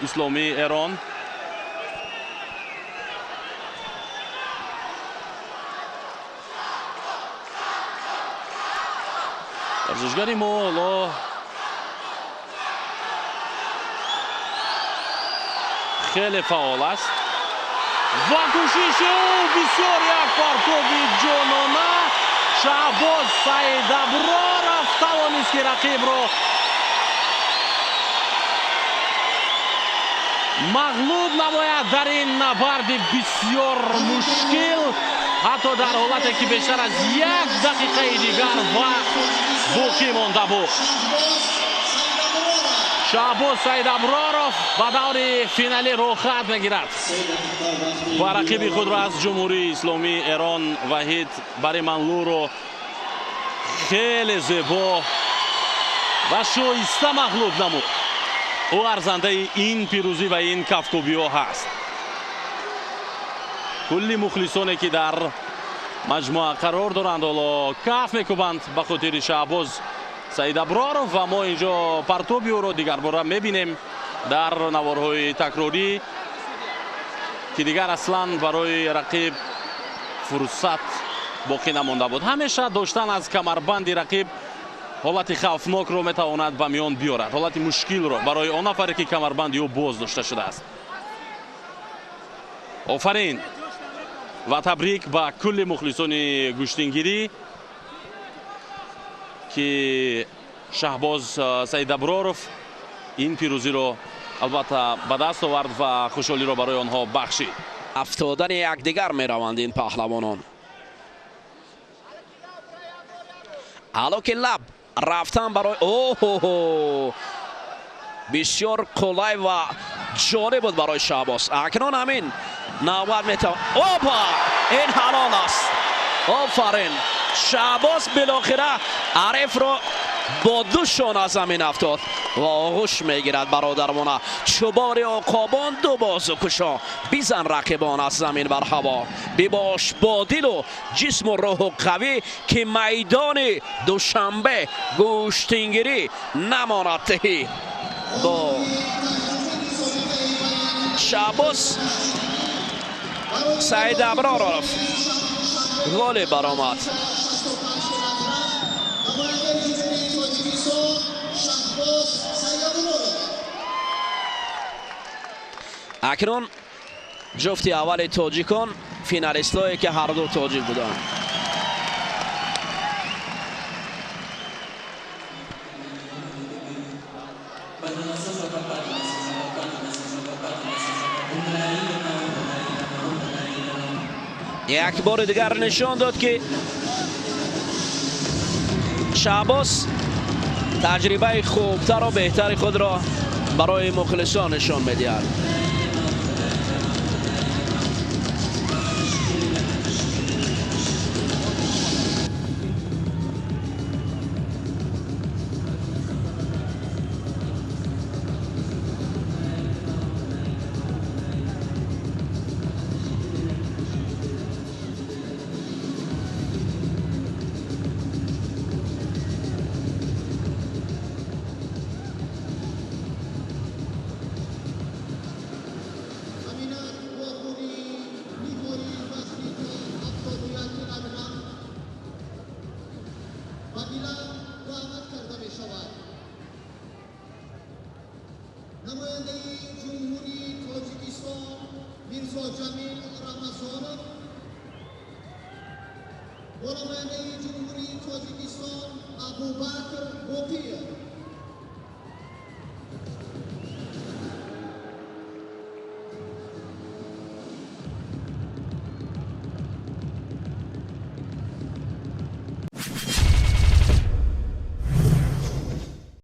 Исломии Эрон. Варзишгари мо ҳоло хеле фаъол аст ва кӯшиши ӯ бисёр як партоби ҷонона. Шаҳбоз Саидаброров тавонист, ки рақибро мағлуб намояд дар ин набарди бисёр мушкил, ҳатто дар ҳолате ки бештар аз як дақиқаи дигар вақт боқӣ монда буд. Шаҳбоз Саидаброров ба даври финалӣ роҳхат мегирад ва рақиби худро аз Ҷумҳурии Исломии Эрон Ваҳид Бариманлуро хеле зебо ва шоиста мағлуб намуд. Ӯ арзандаи ин пирӯзӣ ва ин кафкӯбиҳо ҳаст. Кулли мухлисоне, ки дар маҷмӯа қарор доранд, ҳоло каф мекӯбанд ба хотири Шаҳбоз Саидаброров ва мо инҷо партоби ӯро дигарбора мебинем дар наворҳои такрорӣ, ки дигар аслан барои рақиб фурсат боқӣ намонда буд. Ҳамеша доштан аз камарбанди рақиб ҳолати хавфнокро метавонад ба миён биёрад, ҳолати мушкилро барои он нафаре, ки камарбанди ӯ боз дошта шудааст. Офарин ва табрик ба кулли мухлисони гӯштингирӣ, ки Шаҳбоз Саидаброров ин пирӯзиро албатта ба даст овард ва хушҳолиро барои онҳо бахшид. Афтодани якдигар мераванд ин паҳлавонон. Ҳало ки лаб рафтан барои оҳо бисёр қулай ва ҷолиб буд барои Шаҳбоз. Акнун ҳамин навбат метавон. Опа, ин ҳалол аст! Офарин, Шаҳбоз билохира ҳарифро бо ду шона замин афтод ва оғӯш мегирад бародармона. Чӯбори уқобон ду бозу кушо, бизан рақибон аз замин бар ҳаво. Бибош бо дилу ҷисму рӯҳу қавӣ, ки майдони Душанбе гӯштингирӣ намонад тиҳӣ. Бо Шаҳбоз Саидаброров ғолиб баромад. Намояндаи Тоҷикистон Шаҳбоз Саидаброров. Акнун ҷуфти аввали тоҷикон, финалистое, ки ҳарду тоҷик буданд. Як бори дигар нишон дод, ки Шаҳбоз таҷрибаи хубтару беҳтари худро барои мухлисон нишон медиҳад. Ҳаминак вохӯрии ниҳоии вазни то 71 килограмм ба гилам даъват карда мешавад. Намояндаи Ҷумҳурии Тоҷикистон Мирзоҷамил Рамазонов бо намояндаи Ҷумҳурии Тоҷикистон Абубакр.